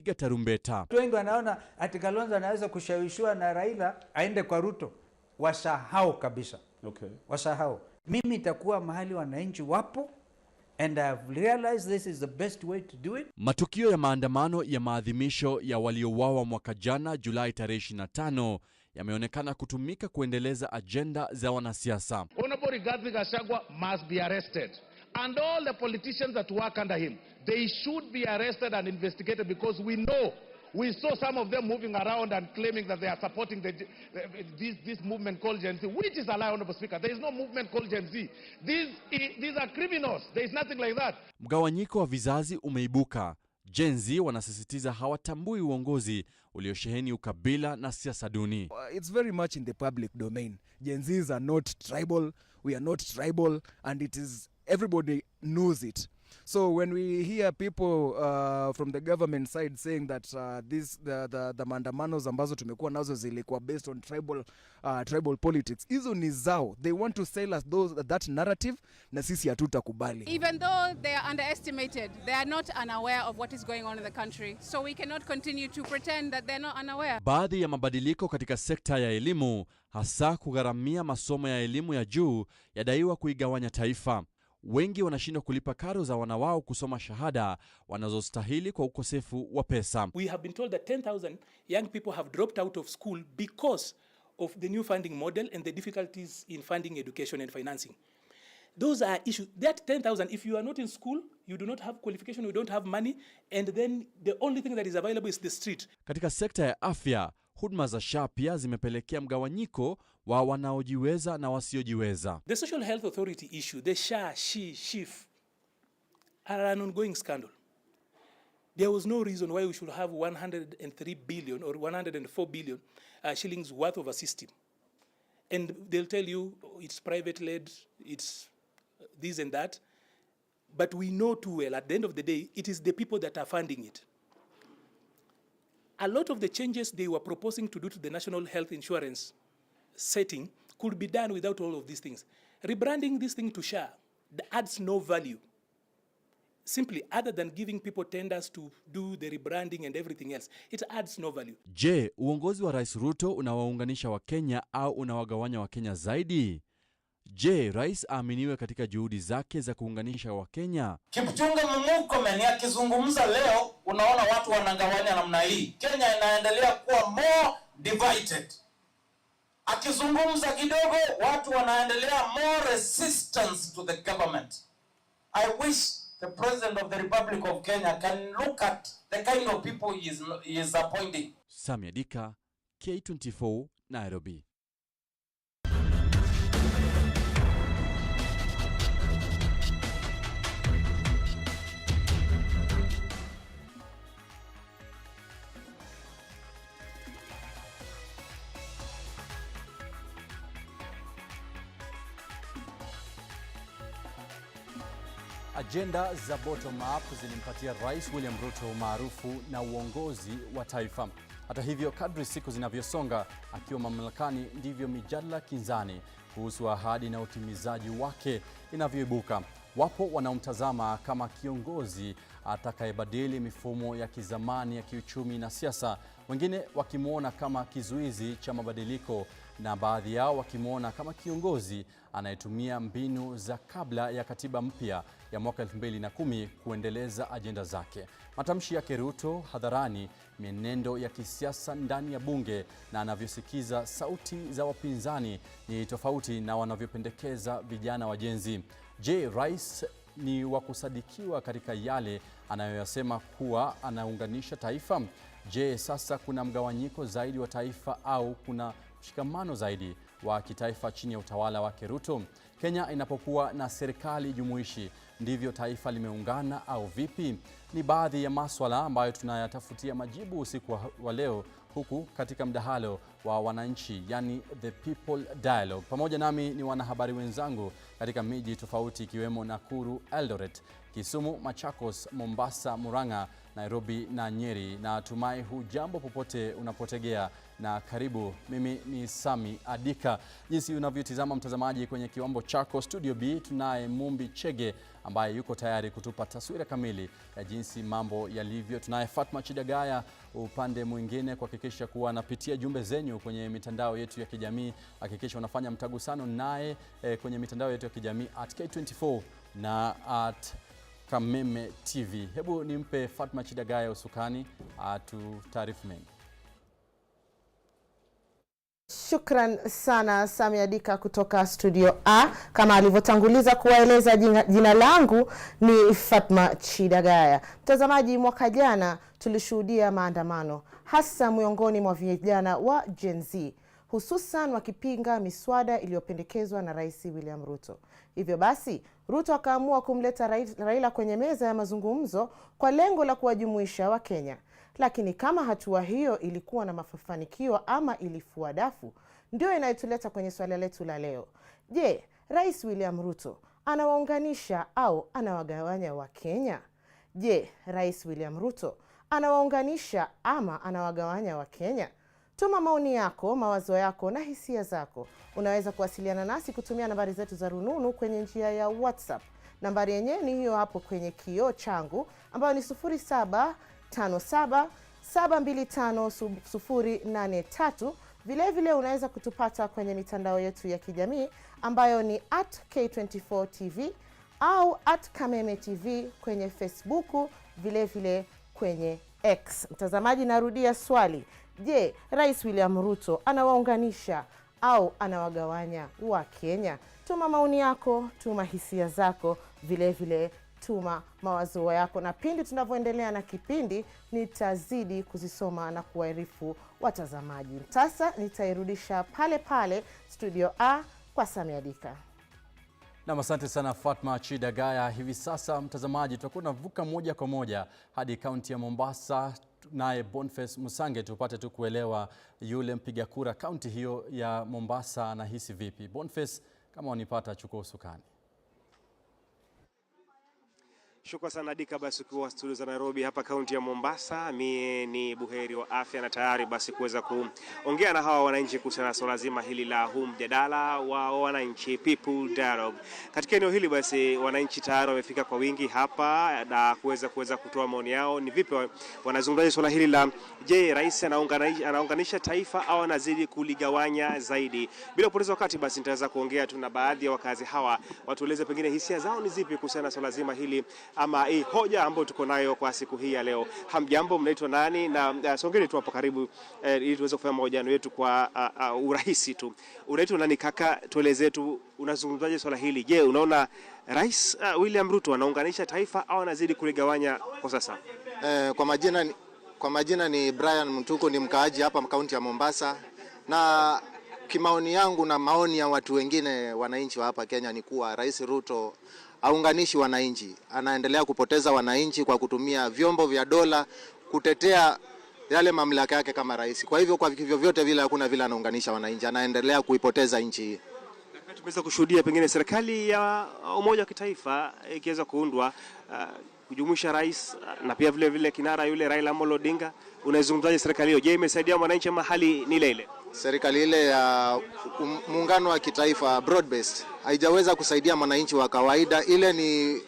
Piga tarumbeta. Watu wengi wanaona ati Kalonzo anaweza kushawishiwa na Raila aende kwa Ruto. Wasahau kabisa. Wasahau. Mimi itakuwa mahali wananchi wapo, and I've realized this is the best way to do it. Matukio ya maandamano ya maadhimisho ya waliouawa mwaka jana Julai tarehe 25 yameonekana kutumika kuendeleza ajenda za wanasiasa. Honorable Rigathi Gachagua must be arrested. And all the politicians that work under him, they should be arrested and investigated, because we know, we saw some of them moving around and claiming that they are supporting this movement called Gen Z, which is a lie, Honorable Speaker. There is no movement called Gen Z. These are criminals. There is nothing like that. Mgawanyiko wa vizazi umeibuka. Gen Z wanasisitiza hawatambui uongozi uliosheheni ukabila na siasa duni. It's very much in the public domain. Gen Zs are not tribal. We are not tribal, and it is everybody knows it. So when we hear people from the government side saying that the maandamanos ambazo tumekuwa nazo zilikuwa based on tribal politics, hizo ni zao. They want to sell us that narrative, na sisi hatutakubali. Even though they are underestimated, they are not unaware of what is going on in the country. So we cannot continue to pretend that they're not unaware. Baadhi ya mabadiliko katika sekta ya elimu, hasa kugharamia masomo ya elimu ya juu, yadaiwa kuigawanya taifa. Wengi wanashindwa kulipa karo za wana wao kusoma shahada wanazostahili kwa ukosefu wa pesa. We have been told that 10,000 young people have dropped out of school because of the new funding model and the difficulties in funding education and financing. Those are issues. That 10,000, if you are not in school, you do not have qualification, you don't have money, and then the only thing that is available is the street. Katika sekta ya afya, huduma za SHA pia zimepelekea mgawanyiko wa wanaojiweza na wasiojiweza. The Social Health Authority issue, the SHA, SHE, SHIF, are an ongoing scandal. There was no reason why we should have 103 billion or 104 billion shillings worth of a system. And they'll tell you it's private-led, it's this and that. But we know too well, at the end of the day, it is the people that are funding it. A lot of the changes they were proposing to do to the national health insurance setting could be done without all of these things. Rebranding this thing to SHA adds no value. Simply, other than giving people tenders to do the rebranding and everything else, it adds no value. Je, uongozi wa Rais Ruto unawaunganisha Wakenya au unawagawanya Wakenya zaidi? Je, rais aaminiwe katika juhudi zake za kuunganisha Wakenya? Kipchumba Murkomen akizungumza leo, unaona watu wanagawanya namna hii. Kenya inaendelea kuwa more divided. Akizungumza kidogo, watu wanaendelea more resistance to the government. I wish the President of the Republic of Kenya can look at the kind of people he is appointing. Samia Dika, K24, Nairobi. Ajenda za bottom up zilimpatia Rais William Ruto umaarufu na uongozi wa taifa. Hata hivyo, kadri siku zinavyosonga akiwa mamlakani, ndivyo mijadala kinzani kuhusu ahadi na utimizaji wake inavyoibuka. Wapo wanaomtazama kama kiongozi atakayebadili mifumo ya kizamani ya kiuchumi na siasa, wengine wakimwona kama kizuizi cha mabadiliko, na baadhi yao wakimwona kama kiongozi anayetumia mbinu za kabla ya katiba mpya ya mwaka 2010 kuendeleza ajenda zake. Matamshi yake Ruto hadharani, mienendo ya kisiasa ndani ya bunge na anavyosikiza sauti za wapinzani ni tofauti na wanavyopendekeza vijana wa Gen Z. Je, rais ni wa kusadikiwa katika yale anayoyasema kuwa anaunganisha taifa? Je, sasa kuna mgawanyiko zaidi wa taifa au kuna mshikamano zaidi wa kitaifa chini ya utawala wake Ruto? Kenya inapokuwa na serikali jumuishi, ndivyo taifa limeungana au vipi? Ni baadhi ya maswala ambayo tunayatafutia majibu usiku wa leo huku katika mdahalo wa wananchi, yani The People Dialogue. Pamoja nami ni wanahabari wenzangu katika miji tofauti ikiwemo Nakuru, Eldoret, Kisumu, Machakos, Mombasa, Murang'a na Nairobi na Nyeri. Na tumai hujambo popote unapotegea na karibu. Mimi ni Sami Adika. Jinsi unavyotizama mtazamaji kwenye kiwambo chako Studio B, tunaye Mumbi Chege ambaye yuko tayari kutupa taswira kamili ya jinsi mambo yalivyo. Tunaye Fatma Chidagaya upande mwingine kuhakikisha kuwa anapitia jumbe zenyu kwenye mitandao yetu ya kijamii. Hakikisha unafanya mtagusano naye kwenye mitandao yetu ya kijamii @K24 na @Kameme TV. Hebu nimpe Fatma Chidagaya usukani atutaarifu mengi. Shukran sana Sami Adika kutoka Studio A. Kama alivyotanguliza kuwaeleza, jina langu ni Fatma Chidagaya. Mtazamaji, mwaka jana tulishuhudia maandamano hasa miongoni mwa vijana wa Gen Z, hususan wakipinga miswada iliyopendekezwa na Rais William Ruto. Hivyo basi, Ruto akaamua kumleta Raila kwenye meza ya mazungumzo kwa lengo la kuwajumuisha Wakenya. Lakini kama hatua hiyo ilikuwa na mafanikio ama ilifua dafu, ndio inayotuleta kwenye swala letu la leo. Je, Rais William Ruto anawaunganisha au anawagawanya Wakenya? Je, Rais William Ruto anawaunganisha ama anawagawanya Wakenya? Tuma maoni yako, mawazo yako na hisia zako. Unaweza kuwasiliana nasi kutumia nambari zetu za rununu kwenye njia ya WhatsApp. Nambari yenyewe ni hiyo hapo kwenye kioo changu ambayo ni 0757 725 083. Vilevile unaweza kutupata kwenye mitandao yetu ya kijamii ambayo ni @K24TV au @Kameme TV kwenye Facebook, vilevile kwenye X. Mtazamaji, narudia swali. Je, Rais William Ruto anawaunganisha au anawagawanya Wakenya? Tuma maoni yako, tuma hisia zako, vilevile tuma mawazo yako, na pindi tunavyoendelea na kipindi nitazidi kuzisoma na kuwaarifu watazamaji. Sasa nitairudisha pale pale Studio A kwa Sami Adika. Na asante sana Fatma Chidagaya. Hivi sasa mtazamaji, tutakuwa tunavuka moja kwa moja hadi kaunti ya Mombasa, naye Boniface Musange tupate tu kuelewa yule mpiga kura kaunti hiyo ya Mombasa anahisi vipi. Boniface, kama wanipata, chukua usukani. Shukran sana Dika. Basi ukiwa studio za Nairobi hapa kaunti ya Mombasa, mie ni buheri wa afya na tayari basi kuweza kuongea na hawa wananchi kuhusiana na swala zima hili la huu mjadala wa wananchi, people dialogue. Katika eneo hili basi wananchi tayari wamefika kwa wingi hapa na kuweza kutoa maoni yao, ni vipi wanazungumzaje swala hili la je, rais anaunganisha taifa au anazidi kuligawanya zaidi? Bila kupoteza wakati basi nitaweza kuongea tu na baadhi ya wakazi hawa watueleze pengine hisia zao ni zipi kuhusiana na swala zima hili ama hii hoja ambayo tuko nayo kwa siku hii ya leo. Hamjambo, mnaitwa nani? Na songeni tu hapo karibu ili tuweze kufanya mahojiano yetu kwa urahisi tu. Unaitwa nani kaka? Tueleze tu unazungumzaje swala hili. Je, unaona Rais William Ruto anaunganisha taifa au anazidi kuligawanya kwa sasa? Kwa majina ni Brian Mtuko, ni mkaaji hapa kaunti ya Mombasa, na kimaoni yangu na maoni ya watu wengine wananchi wa hapa Kenya ni kuwa Rais Ruto haunganishi wananchi, anaendelea kupoteza wananchi kwa kutumia vyombo vya dola kutetea yale mamlaka yake kama rais. Kwa hivyo kwa vyovyote vile hakuna vile anaunganisha wananchi, anaendelea kuipoteza nchi hii. Tumeweza kushuhudia pengine serikali ya umoja wa kitaifa ikiweza kuundwa kujumuisha rais na pia vile vile kinara yule Raila Amolo Odinga. Unaizungumzaje serikali hiyo? Je, imesaidia mwananchi ama hali ni ile ile? Serikali ile ya muungano wa kitaifa broad based haijaweza kusaidia mwananchi wa kawaida. Ile ni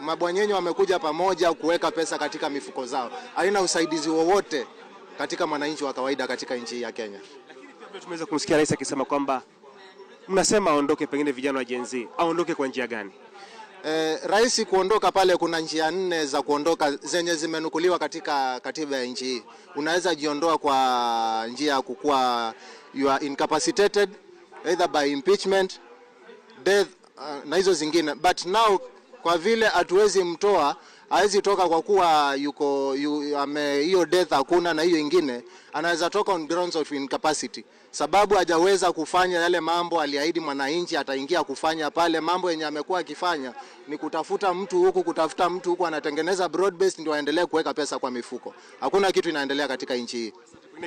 mabwanyenye wamekuja pamoja kuweka pesa katika mifuko zao, haina usaidizi wowote katika mwananchi wa kawaida katika nchi ya Kenya. Lakini pia tumeweza kumsikia rais akisema kwamba mnasema aondoke, pengine vijana wa Gen Z aondoke kwa njia gani? Rais kuondoka pale, kuna njia nne za kuondoka zenye zimenukuliwa katika katiba ya nchi hii. Unaweza jiondoa kwa njia ya kukua you are incapacitated either by impeachment, death na hizo zingine, but now kwa vile hatuwezi mtoa, hawezi toka kwa kuwa yuko hiyo death hakuna, na hiyo ingine anaweza toka on grounds of incapacity, sababu hajaweza kufanya yale mambo aliahidi mwananchi ataingia kufanya pale. Mambo yenye amekuwa akifanya ni kutafuta mtu huku, kutafuta mtu huku, anatengeneza broad based ndio aendelee kuweka pesa kwa mifuko. Hakuna kitu inaendelea katika nchi hii.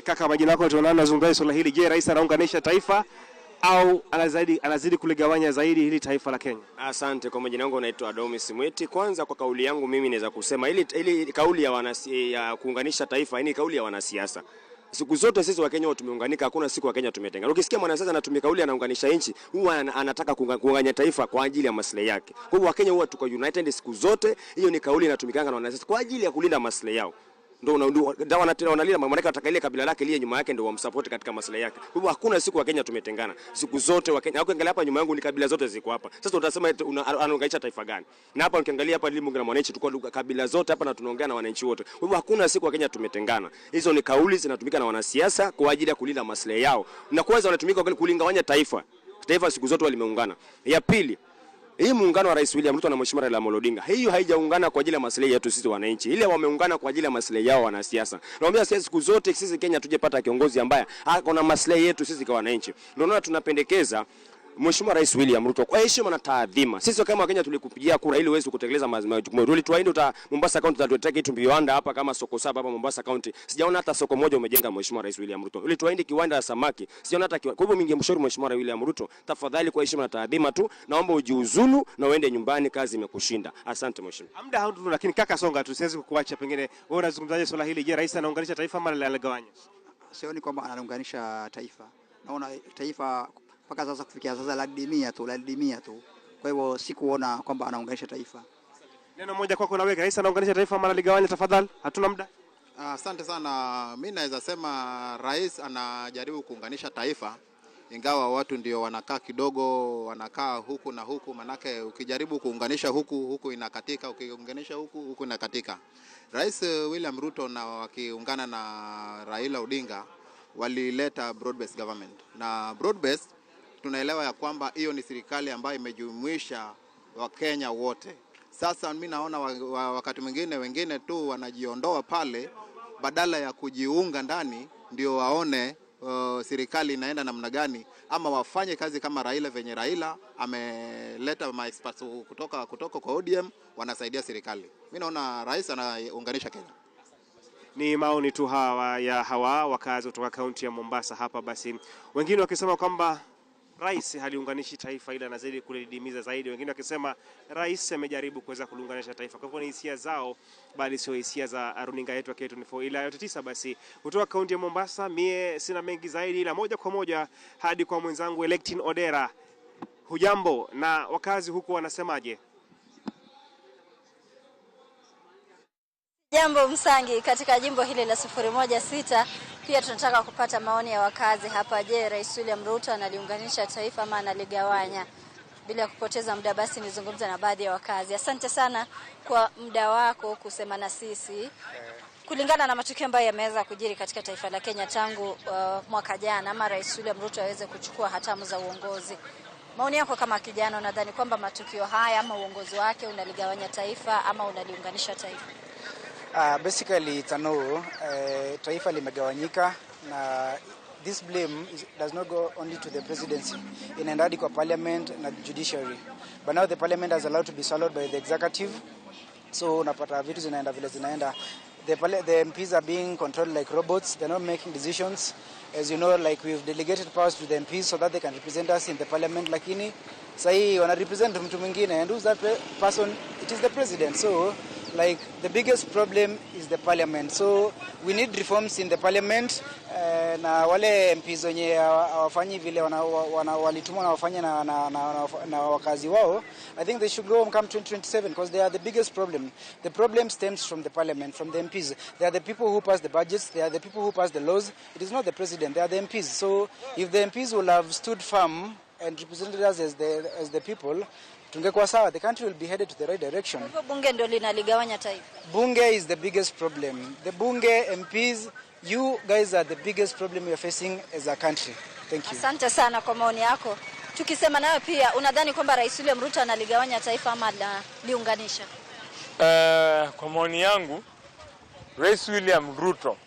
Kaka, majina yako tunaona, nazungumzia swala hili. Je, rais anaunganisha taifa au anazidi kuligawanya zaidi hili taifa la Kenya? Asante. Kwa majina yangu naitwa Adomis Mweti. Kwanza kwa kauli yangu mimi naweza kusema ili kauli ya kuunganisha taifa ni kauli ya wanasiasa. Siku zote sisi Wakenya huwa tumeunganika, hakuna siku Wakenya tumetengana. Ukisikia mwanasiasa anatumia kauli anaunganisha nchi, huwa anataka kuunganya taifa kwa ajili ya maslahi yake. Kwa hivyo Wakenya huwa tuko united siku zote. Hiyo ni kauli inatumikanga na wanasiasa kwa ajili ya kulinda maslahi yao. Ndio wanalinda, maana wataka ile kabila lake liye nyuma yake ndio wamsupport katika maslahi yake. Kwa hivyo hakuna siku Wakenya tumetengana. Siku zote Wakenya, ukiangalia hapa nyuma yangu ni kabila zote ziko hapa. Sasa utasema anaunganisha taifa gani? Na hapa ukiangalia hapa Bunge la Mwananchi tuko kabila zote hapa na tunaongea na wananchi wote. Kwa hivyo hakuna siku Wakenya tumetengana. Hizo ni kauli zinatumika na wanasiasa kwa ajili ya kulinda maslahi yao. Na kwanza wanatumika kulingawanya taifa. Taifa siku zote walimeungana. Ya pili, hii muungano wa Rais William Ruto na Mheshimiwa Raila Amolo Odinga, hiyo haijaungana kwa ajili ya maslahi yetu sisi wananchi. Ile wameungana kwa ajili ya maslahi yao wanasiasa. Naomba sisi siku zote sisi Kenya tujepata kiongozi ambaye ako na maslahi yetu sisi kwa wananchi. Ndio naona tunapendekeza Mheshimiwa Rais William Ruto kwa heshima na taadhima. Sisi kama Wakenya tulikupigia kura ili uweze kutekeleza majukumu yetu. Ulituahidi uta Mombasa County utatuletea kitu viwanda hapa kama soko saba hapa Mombasa County. Sijaona hata soko moja umejenga Mheshimiwa Rais William Ruto. Ulituahidi kiwanda ya samaki. Sijaona hata kiwanda. Kwa hivyo ningemshauri Mheshimiwa William Ruto, tafadhali kwa heshima na taadhima tu naomba ujiuzulu na uende nyumbani, kazi imekushinda. Asante mheshimiwa. Muda hautu, lakini kaka Songa, tusiwezi kukuacha, pengine wewe unazungumzaje swala hili? Je, rais anaunganisha taifa ama analigawanya? Sioni kwamba anaunganisha taifa. Naona taifa mpaka sasa kufikia sasa ladidimia tu. Kwa hivyo sikuona kwamba anaunganisha taifa. Neno moja kwako na wewe, rais anaunganisha taifa ama analigawanya? Tafadhali, hatuna muda. Asante sana. Mimi naweza sema rais anajaribu kuunganisha taifa, ingawa watu ndio wanakaa kidogo, wanakaa huku na huku, manake ukijaribu kuunganisha huku huku inakatika, ukiunganisha huku huku inakatika. Rais William Ruto na wakiungana na Raila Odinga walileta broad-based government, na broad-based tunaelewa ya kwamba hiyo ni serikali ambayo imejumuisha Wakenya wote. Sasa mimi naona wakati mwingine wengine tu wanajiondoa pale badala ya kujiunga ndani ndio waone serikali inaenda namna gani, ama wafanye kazi kama Raila, venye Raila ameleta ma experts kutoka kwa ODM wanasaidia serikali. Mimi naona rais anaunganisha Kenya. Ni maoni tu hawa ya hawa wakazi kutoka kaunti ya Mombasa hapa, basi wengine wakisema kwamba rais haliunganishi taifa ila anazidi kulididimiza zaidi, wengine wakisema rais amejaribu kuweza kuliunganisha taifa. Kwa hivyo ni hisia zao, bali sio hisia za runinga yetu ya K24. Ila yote tisa, basi kutoka kaunti ya Mombasa, mie sina mengi zaidi, ila moja kwa moja hadi kwa mwenzangu Electin Odera. Hujambo, na wakazi huku wanasemaje? Jambo Msangi, katika jimbo hili la 016 pia tunataka kupata maoni ya wakazi hapa. Je, Rais William Ruto analiunganisha taifa ama analigawanya? Bila kupoteza muda basi nizungumze na baadhi ya wakazi. Asante sana kwa muda wako kusema na sisi. Kulingana na matukio ambayo yameweza kujiri katika taifa la Kenya tangu mwaka jana ama Rais William Ruto aweze kuchukua hatamu za uongozi, maoni yako kama kijana, unadhani kwamba matukio haya ama uongozi wake unaligawanya taifa ama unaliunganisha taifa? Basically it's a no. Taifa limegawanyika na this blame does not go only to the presidency. Inaenda hadi kwa parliament na judiciary. But now the parliament has allowed to be swallowed by the executive. So unapata vitu zinaenda vile zinaenda. The MPs are being controlled like robots. They're not making decisions. As you know, like we've delegated powers to the MPs so that they can represent us in the parliament. Lakini sahi wana represent mtu mwingine, and who's that person? It is the president. So like the biggest problem is the parliament. So we need reforms in the parliament. Na wale MPs wenye hawafanyi vile walitumwa na wafanye na wakazi wao, I think they should go home come 2027 because they are the biggest problem. The problem stems from the parliament, from the MPs. They are the people who pass the budgets, they are the people who pass the laws. It is not the president, they are the MPs. So if the MPs will have stood firm and represented us as the people, tungekuwa sawa, the country will be headed to the right direction. Kwa hivyo bunge ndio linaligawanya taifa. Bunge is the biggest problem. The bunge, MPs, you guys are the biggest problem we are facing as a country. Thank you. Asante sana kwa maoni yako. Tukisema nayo pia, unadhani kwamba Rais William Ruto analigawanya taifa ama analiunganisha? Kwa maoni yangu, Rais William Ruto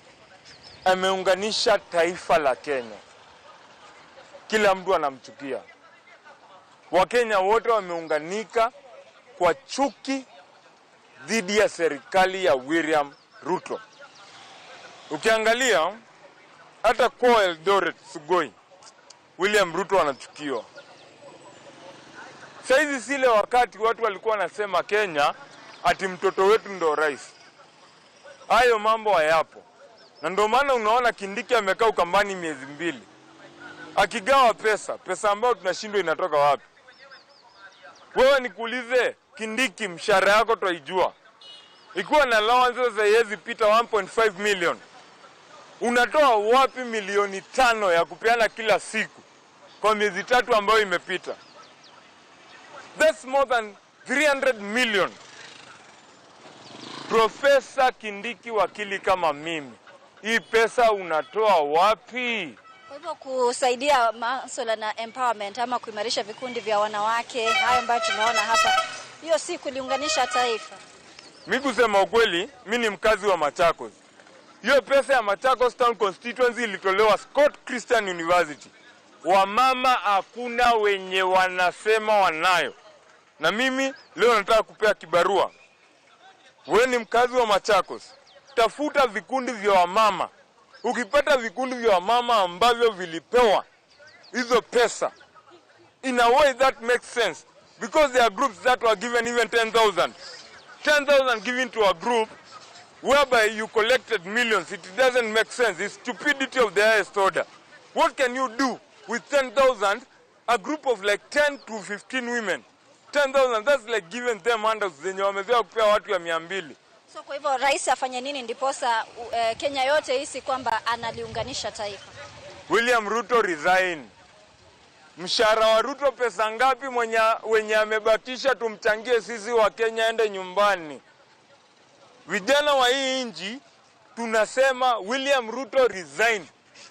ameunganisha taifa la Kenya. Kila mtu anamchukia. Wakenya wote wameunganika kwa chuki dhidi ya serikali ya William Ruto. Ukiangalia hata kwa Eldoret Sugoi, William Ruto anachukiwa. Saizi sile wakati watu walikuwa wanasema Kenya ati mtoto wetu ndo rais. Hayo mambo hayapo, na ndio maana unaona Kindiki amekaa Ukambani miezi 2 akigawa pesa, pesa ambayo tunashindwa inatoka wapi? Wewe nikuulize, Kindiki, mshahara yako twaijua, ikiwa na allowances haiwezi pita 1.5 million, unatoa wapi milioni 5 ya kupeana kila siku kwa miezi 3 ambayo imepita? That's more than 300 million. Profesa Kindiki, wakili kama mimi, hii pesa unatoa wapi? Kwa hivyo kusaidia masuala na empowerment ama kuimarisha vikundi vya wanawake, hayo ambayo tunaona hapa, hiyo si kuliunganisha taifa? Mi kusema ukweli, mi ni mkazi wa Machakos. Hiyo pesa ya Machakos Town Constituency ilitolewa Scott Christian University. Wamama hakuna wenye wanasema wanayo. Na mimi leo nataka kupea kibarua. Wewe ni mkazi wa Machakos, tafuta vikundi vya wamama. Ukipata vikundi vya wamama ambavyo vilipewa hizo pesa in a way that makes sense, because there are groups that were given even 10,000. 10,000 given to a group whereby you collected millions. It doesn't make sense. It's stupidity of the highest order. What can you do with 10,000, a group of like 10 to 15 women? 10,000, that's like giving them handouts zenye wamezoea kupea watu ya 200. So kwa hivyo rais afanye nini ndiposa Kenya yote hisi kwamba analiunganisha taifa? William Ruto resign. Mshahara wa Ruto pesa ngapi wenye amebakisha tumchangie sisi wa Kenya ende nyumbani. Vijana wa hii nchi tunasema William Ruto resign.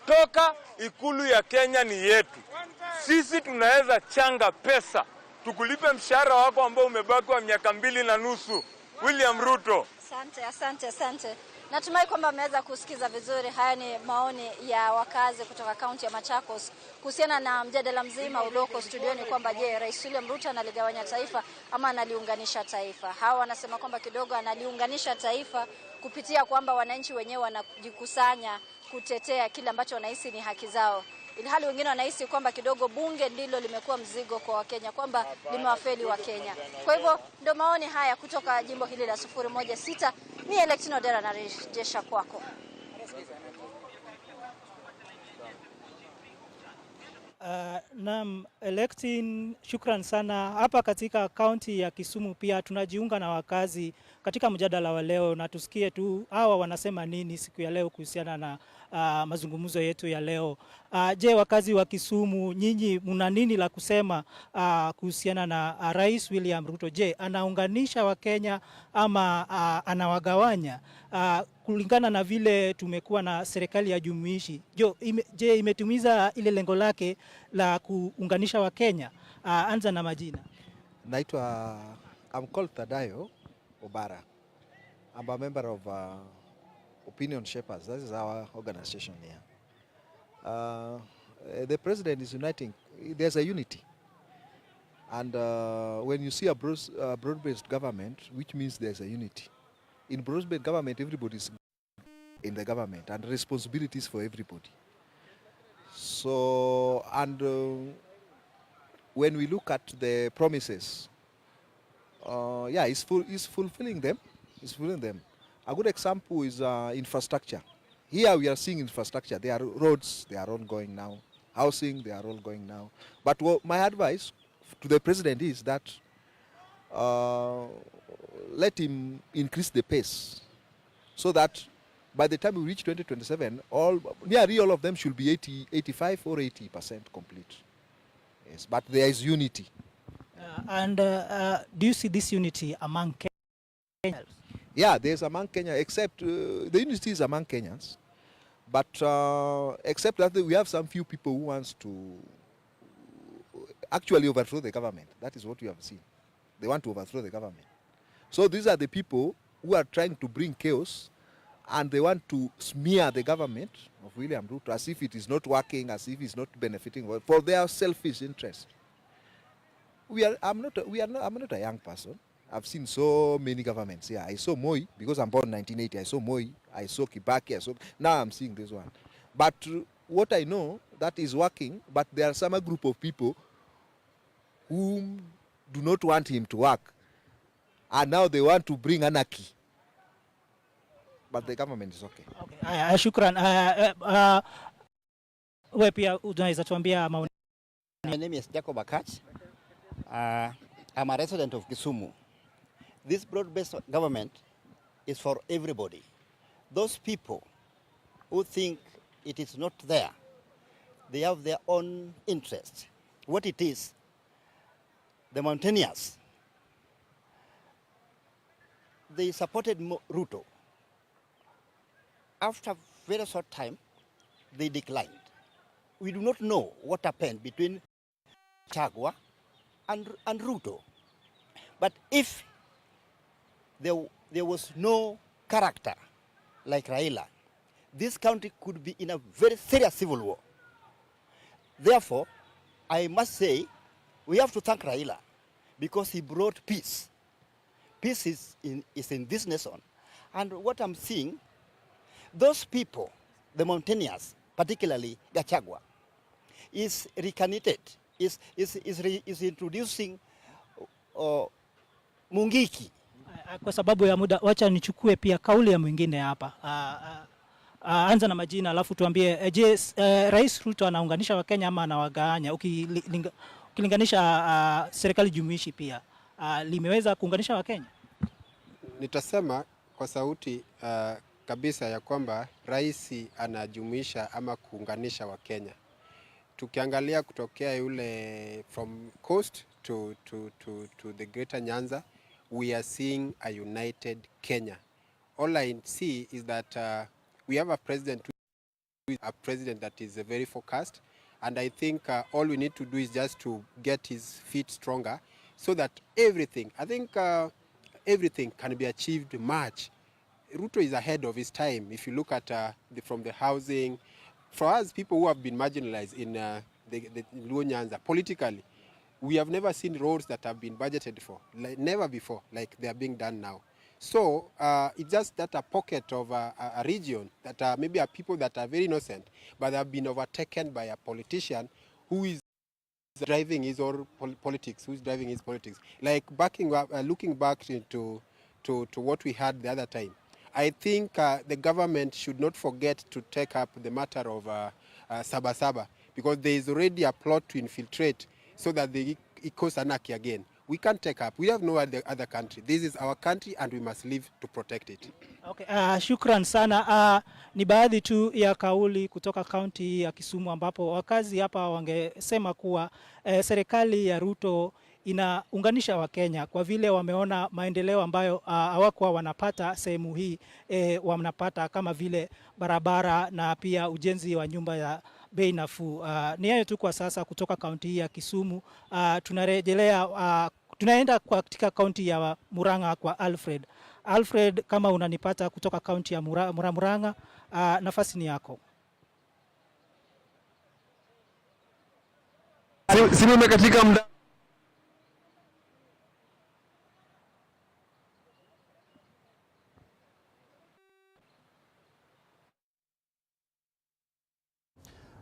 Toka ikulu ya Kenya ni yetu. Sisi tunaweza changa pesa tukulipe mshahara wako ambao umebaki wa miaka 2.5. William Ruto. Asante, asante, asante. Natumai kwamba mmeweza kusikiza vizuri. Haya ni maoni ya wakazi kutoka kaunti ya Machakos kuhusiana na mjadala mzima ulioko studioni kwamba je, Rais William Ruto analigawanya taifa ama analiunganisha taifa? Hawa wanasema kwamba kidogo analiunganisha taifa kupitia kwamba wananchi wenyewe wanajikusanya kutetea kile ambacho wanahisi ni haki zao, ilhali wengine wanahisi kwamba kidogo bunge ndilo limekuwa mzigo kwa Wakenya, kwamba limewafeli Wakenya. Kwa hivyo ndio maoni haya kutoka jimbo hili la 016. Ni Electino Dera narejesha kwako. Naam, Electin, shukran sana. Hapa katika kaunti ya Kisumu pia tunajiunga na wakazi katika mjadala wa leo, na tusikie tu hawa wanasema nini siku ya leo kuhusiana na mazungumzo yetu ya leo. Je, wakazi wa Kisumu, nyinyi mna nini la kusema kuhusiana na Rais William Ruto? Je, anaunganisha Wakenya ama anawagawanya? Kulingana na vile tumekuwa na serikali ya jumuishi, je, imetumiza ile lengo lake la kuunganisha Wakenya? Anza na majina. Naitwa, I'm called Tadayo Obara. I'm a member of Opinion Shapers. That is our organization here. The president is uniting. There's a unity. And when you see a broad-based government, which means there's a unity. In broad-based government, everybody's in the government and responsibilities for everybody. So, and when we look at the promises, yeah, he's fulfilling them. He's fulfilling them. A good example is infrastructure. Here we are seeing infrastructure. There are roads, they are all going now. Housing, they are all going now. But my advice to the president is that let him increase the pace so that by the time we reach 2027, nearly all of them should be 80, 85 or 80% complete. Yes, but there is unity. And do you see this unity among Kenyans? Yeah, there's among Kenya, except the unity is among Kenyans. But except that we have some few people who wants to actually overthrow the government. That is what we have seen. They want to overthrow the government. So these are the people who are trying to bring chaos, and they want to smear the government of William Ruto as if it is not working, as if it's not benefiting for their selfish interest. I'm not a young person. I've seen so many governments here. I saw Moi, because I'm born in 1980. I saw Moi, I saw Kibaki, I saw, now I'm seeing this one. But what I know, that is working, but there are some group of people whom do not want him to work. And now they want to bring anarchy. But the government is okay. Okay. Aya, shukran. We pia unaweza tuambia maoni. My name is Jacob Akach. I'm a resident of Kisumu. This broad-based government is for everybody. Those people who think it is not there, they have their own interest. What it is, the mountaineers, they supported Ruto. After very short time, they declined. We do not know what happened between Chagwa and Ruto. But if there was no character like Raila, this country could be in a very serious civil war. Therefore, I must say, we have to thank Raila because he brought peace. Peace is in this nation. And what I'm seeing, those people, the mountaineers, particularly Gachagua, is reincarnated, is introducing Mungiki. Kwa sababu ya muda, wacha nichukue pia kauli ya mwingine hapa. Anza na majina alafu tuambie, je, Rais Ruto anaunganisha Wakenya ama anawagawanya? Ukilinganisha serikali jumuishi pia limeweza kuunganisha Wakenya? Nitasema kwa sauti kabisa ya kwamba rais anajumuisha ama kuunganisha Wakenya. Tukiangalia kutokea yule from coast to the Greater Nyanza, we are seeing a united Kenya. All I see is that we have a president, a president that is very focused, and I think all we need to do is just to get his feet stronger so that everything, I think everything can be achieved much. Ruto is ahead of his time. If you look at from the housing, for us people who have been marginalized in the Luo Nyanza politically, we have never seen roads that have been budgeted for, like never before, like they are being done now. So it's just that a pocket of a region that are maybe are people that are very innocent, but have been overtaken by a politician who is driving his own politics, who is driving his politics. Like backing up, looking back into to what we had the other time, I think the government should not forget to take up the matter of Sabasaba, because there is already a plot to infiltrate so that they cause anarchy again. We can't take up. We have no other country. This is our country and we must live to protect it. Okay, shukran sana. Ni baadhi tu ya kauli kutoka kaunti ya Kisumu ambapo wakazi hapa wangesema kuwa serikali ya Ruto inaunganisha Wakenya kwa vile wameona maendeleo ambayo hawakuwa wanapata sehemu hii, wanapata kama vile barabara na pia ujenzi wa nyumba ya bei nafuu. Ni hayo tu kwa sasa kutoka kaunti hii ya Kisumu. Tunarejelea tunaenda katika kaunti ya Murang'a kwa Alfred. Alfred, kama unanipata kutoka kaunti ya Murang'a, nafasi ni yako. Simu imekatika muda.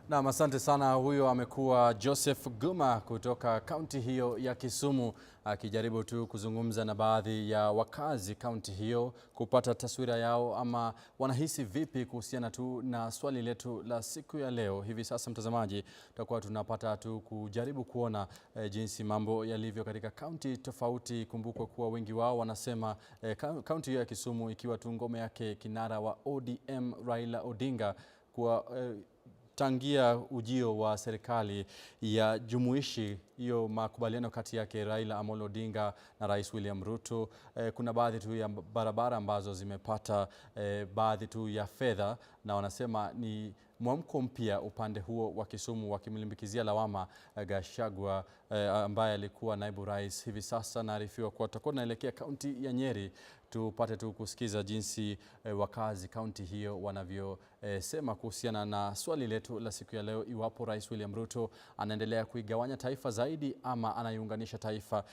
Naam, asante sana. Huyo amekuwa Joseph Guma kutoka kaunti hiyo ya Kisumu akijaribu tu kuzungumza na baadhi ya wakazi kaunti hiyo kupata taswira yao ama wanahisi vipi kuhusiana tu na swali letu la siku ya leo. Hivi sasa, mtazamaji, tutakuwa tunapata tu kujaribu kuona jinsi mambo yalivyo katika kaunti tofauti. Kumbukwe kuwa wengi wao wanasema kaunti hiyo ya Kisumu ikiwa tu ngome yake kinara wa ODM Raila Odinga kuwa tangia ujio wa serikali ya jumuishi hiyo makubaliano kati yake Raila Amolo Odinga na Rais William Ruto, kuna baadhi tu ya barabara ambazo zimepata baadhi tu ya fedha, na wanasema ni mwamko mpya upande huo wa Kisumu, wakimlimbikizia lawama Gachagua ambaye alikuwa naibu rais. Hivi sasa naarifiwa kuwa tutakuwa tunaelekea kaunti ya Nyeri. Tupate tu kusikiza jinsi wakazi kaunti hiyo wanavyosema kuhusiana na swali letu la siku ya leo, iwapo Rais William Ruto anaendelea kuigawanya taifa zaidi ama anaiunganisha taifa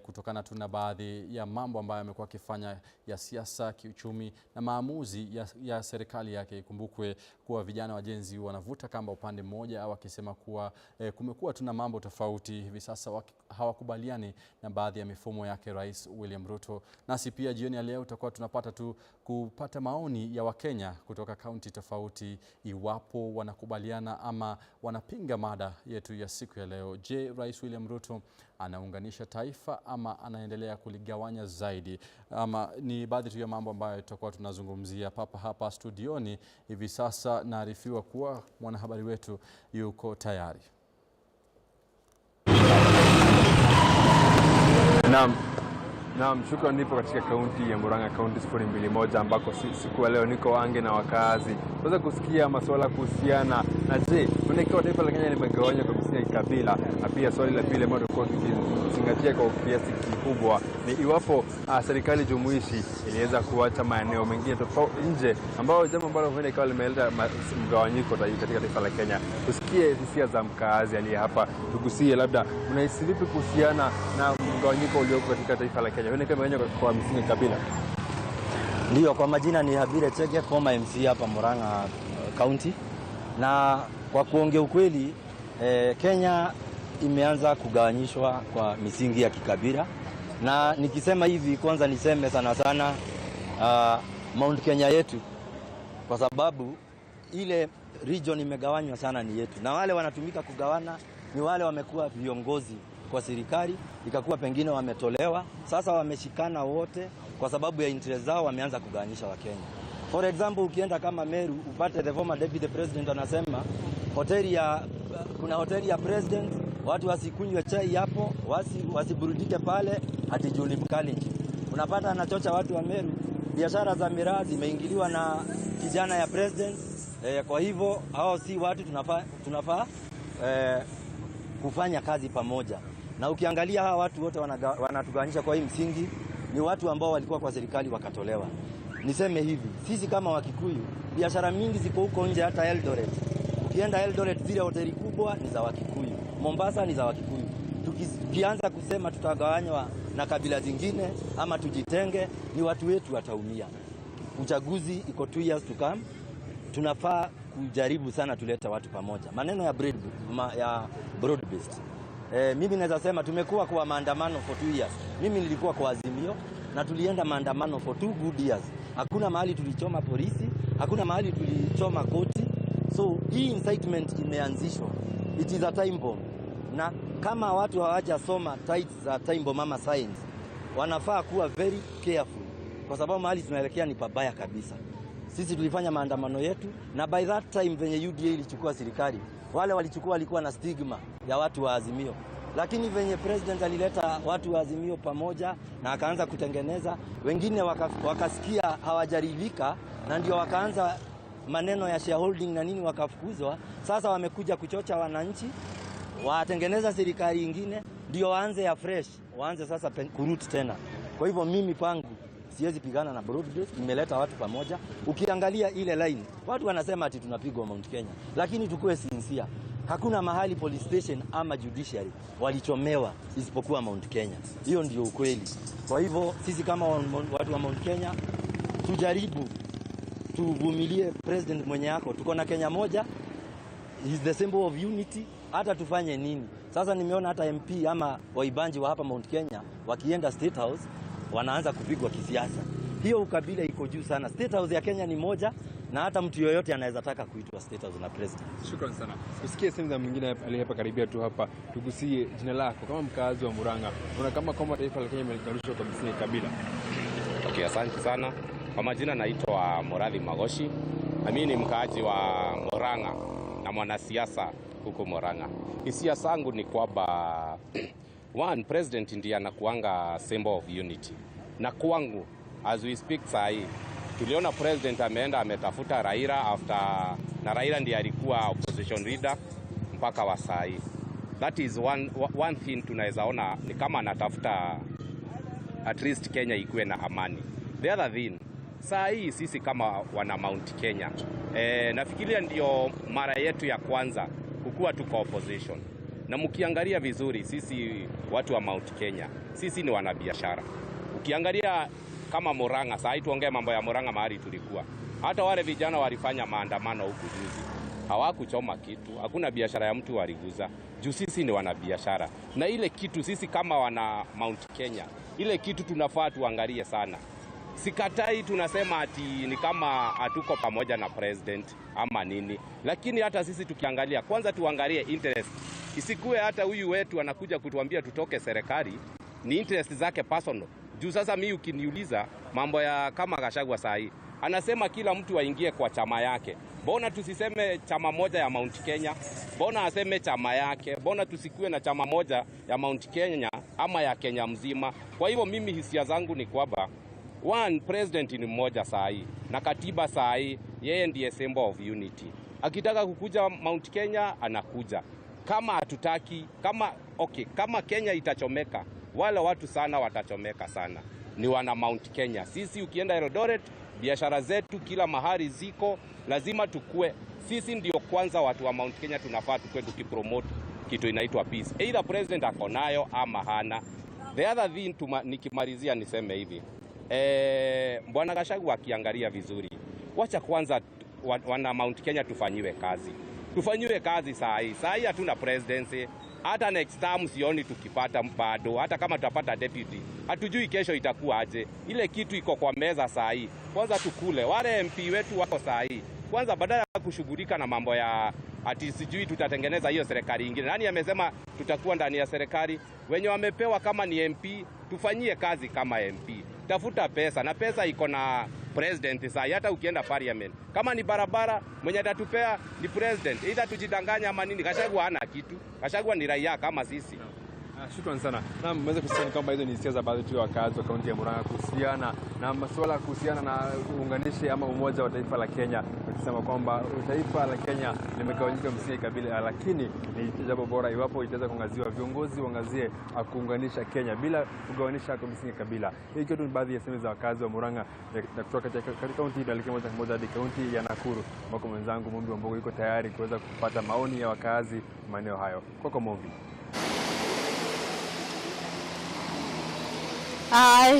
kutokana tu na baadhi ya mambo ambayo amekuwa akifanya ya siasa, kiuchumi na maamuzi ya serikali yake. Ikumbukwe kuwa vijana wa Gen Z wanavuta kamba upande mmoja, au akisema kuwa kumekuwa tuna mambo tofauti hivi sasa, hawakubaliani na baadhi ya mifumo yake Rais William Ruto. Nasi pia jioni ya leo tutakuwa tunapata tu kupata maoni ya Wakenya kutoka kaunti tofauti iwapo wanakubaliana ama wanapinga mada yetu ya siku ya leo. Je, Rais William Ruto anaunganisha taifa ama anaendelea kuligawanya zaidi? Ama ni baadhi tu ya mambo ambayo tutakuwa tunazungumzia papa hapa studioni hivi sasa. Naarifiwa kuwa mwanahabari wetu yuko tayari. Naam, shukran. Nipo katika kaunti ya Murang'a, kaunti 021 ambako siku ya leo niko ange na wakazi waweza kusikia masuala kuhusiana na je, ikiwa taifa la Kenya limegawanywa kwa misingi ya kikabila, na pia swali la pili ambalo tulikuwa tukizingatia kwa kiasi kikubwa ni iwapo serikali jumuishi iliweza kuacha maeneo mengine tofauti nje, ambao jambo ambalo huenda ikawa limeleta mgawanyiko katika taifa la Kenya. Tusikie hisia za mkaazi aliye hapa, tugusie labda unahisi vipi kuhusiana na mgawanyiko ulioko katika taifa la Kenya, huenda kwa misingi kabila. Ndio, kwa majina ni Habire Chege, former MC hapa Murang'a County. Na kwa kuongea ukweli, Kenya imeanza kugawanyishwa kwa misingi ya kikabila. Na nikisema hivi, kwanza niseme sana sana Mount Kenya yetu, kwa sababu ile region imegawanywa sana ni yetu, na wale wanatumika kugawana ni wale wamekuwa viongozi kwa serikali, ikakuwa pengine wametolewa, sasa wameshikana wote kwa sababu ya interest zao, wameanza kugawanyisha Wakenya. For example, ukienda kama Meru upate the former deputy president anasema kuna hoteli ya president, watu wasikunywe chai hapo, wasiburudike pale, ati juu ni Mkalenjin. Unapata anachocha watu wa Meru, biashara za miraa zimeingiliwa na kijana ya president. Kwa hivyo hao si watu tunafaa kufanya kazi pamoja. Na ukiangalia hawa watu wote wanatugawanyisha kwa hii msingi, ni watu ambao walikuwa kwa serikali wakatolewa. Niseme hivi, sisi kama Wakikuyu biashara mingi ziko huko nje, hata Eldoret. Ukienda Eldoret zile hoteli kubwa ni za Wakikuyu, Mombasa ni za Wakikuyu. Tukianza kusema tutagawanywa na kabila zingine ama tujitenge, ni watu wetu wataumia. Uchaguzi iko 2 years to come. Tunafaa kujaribu sana tuleta watu pamoja. Maneno ya broad based. Mimi naweza sema tumekuwa kwa maandamano for 2 years. Mimi nilikuwa kwa Azimio na tulienda maandamano for 2 good years. Hakuna mahali tulichoma polisi, hakuna mahali tulichoma koti. So hii incitement imeanzishwa. It is a time bomb. Na kama watu hawajasoma tides za time bomb ama science, wanafaa kuwa very careful, kwa sababu mahali tunaelekea ni pabaya kabisa. Sisi tulifanya maandamano yetu, na by that time venye UDA ilichukua serikali, wale walichukua walikuwa na stigma ya watu wa Azimio. Lakini venye president alileta watu wa Azimio pamoja na akaanza kutengeneza, wengine wakasikia hawajaridhika, na ndio wakaanza maneno ya shareholding na nini, wakafukuzwa. Sasa wamekuja kuchocha wananchi, watengeneza serikali nyingine, ndio waanze ya fresh, waanze sasa kurut tena. Kwa hivyo mimi pangu siwezi pigana na broad based, imeleta watu pamoja. Ukiangalia ile line, watu wanasema ati tunapigwa Mount Kenya, lakini tukue sincere, hakuna mahali police station ama judiciary walichomewa isipokuwa Mount Kenya. Hiyo ndio ukweli. Kwa hivyo sisi kama watu wa Mount Kenya tujaribu tuvumilie president mwenye yako. Tuko na Kenya moja, is the symbol of unity. Hata tufanye nini? Sasa nimeona hata MP ama waibanji wa hapa Mount Kenya wakienda State House wanaanza kupigwa kisiasa. Hiyo ukabila iko juu sana. State House ya Kenya ni moja, na hata mtu yoyote anaweza taka kuitwa State House na president. Shukrani sana. Usikie sehemu za mwingine aliye hapa karibia tu hapa, tugusie jina lako kama mkazi wa Murang'a. Una kama kwamba taifa la Kenya limeunganishwa kwa misingi ya kabila. Okay, asante sana. Kwa majina naitwa Morathi Magoshi. Na mimi ni mkaaji wa Murang'a na mwanasiasa huko Murang'a. Hisia zangu ni kwamba one, president ndiye anakuanga symbol of unity. Na kwangu as we speak sahi, tuliona president ameenda ametafuta Raila after, na Raila ndiye alikuwa opposition leader mpaka wa sahi. That is one thing tunaweza ona ni kama anatafuta at least Kenya ikuwe na amani. The other thing, saa hii sisi kama wana Mount Kenya, nafikiria ndio mara yetu ya kwanza kukuwa tuko opposition. Na mkiangalia vizuri, sisi watu wa Mount Kenya, sisi ni wanabiashara. Ukiangalia kama Murang'a, saa hii tuongee mambo ya Murang'a mahali tulikuwa. Hata wale vijana walifanya maandamano huku juzi, hawakuchoma kitu, hakuna biashara ya mtu waliguza. Juu sisi ni wanabiashara. Na ile kitu sisi kama wana Mount Kenya, ile kitu tunafaa tuangalie sana. Sikatai tunasema ati ni kama hatuko pamoja na president ama nini, lakini hata sisi tukiangalia, kwanza tuangalie interest. Isikuwe hata huyu wetu anakuja kutuambia tutoke serikali, ni interest zake personal. Juu sasa mimi ukiniuliza mambo ya kama Gachagua saa hii, anasema kila mtu aingie kwa chama yake. Mbona tusiseme chama moja ya Mount Kenya? Mbona aseme chama yake? Mbona tusikue na chama moja ya Mount Kenya ama ya Kenya mzima? Kwa hivyo mimi hisia zangu ni kwamba one, president ni mmoja saa hii, na katiba saa hii yeye ndiye symbol of unity. Akitaka kukuja Mount Kenya anakuja. Kama hatutaki, kama Kenya itachomeka, wale watu sana watachomeka sana. Ni wana Mount Kenya. Sisi ukienda Eldoret, biashara zetu kila mahali ziko, lazima tukue. Sisi ndio kwanza watu wa Mount Kenya tunafaa tukue tukipromote kitu inaitwa peace. Either president ako nayo ama hana. The other thing, nikimalizia niseme hivi. Bwana Gachagua akiangalia vizuri, wacha kwanza wana Mount Kenya tufanyiwe kazi. Tufanyiwe kazi saa hii. Saa hii hatuna presidency. Hata next term sioni tukipata bado. Hata kama tutapata deputy, hatujui kesho itakuwa aje. Ile kitu iko kwa meza saa hii. Kwanza tukule. Wale MP wetu wako saa hii. Kwanza badala ya kushughulika na mambo ya ati sijui tutatengeneza hiyo serikali nyingine. Nani amesema tutakuwa ndani ya serikali? Wenye wamepewa kama ni MP, tufanyie kazi kama MP. Tafuta pesa, na pesa iko na president saa hii. Hata ukienda parliament, kama ni barabara, mwenye atatupea ni president. Either tujidanganya ama nini. Gachagua hana kitu. Gachagua ni raia kama sisi. Shukrani sana. Na mmeweza kusikia kwamba hizo ni hisia za baadhi tu ya wakazi wa kaunti ya Murang'a kuhusiana na masuala kuhusiana na uunganishi ama umoja wa taifa la Kenya, wakisema kwamba taifa la Kenya limegawanyika msingi kabila, lakini ni jambo bora iwapo itaweza kuangaziwa, viongozi waangazie kuunganisha Kenya bila kugawanisha kwa msingi kabila. Hii kitu ni baadhi ya sehemu za wakazi wa Murang'a na kutoka katika kaunti hii tuelekee moja kwa moja hadi kaunti ya Nakuru ambako mwenzangu Mumbi Wambogo yuko tayari kuweza kupata maoni ya wakazi maeneo hayo. Kwako Mumbi.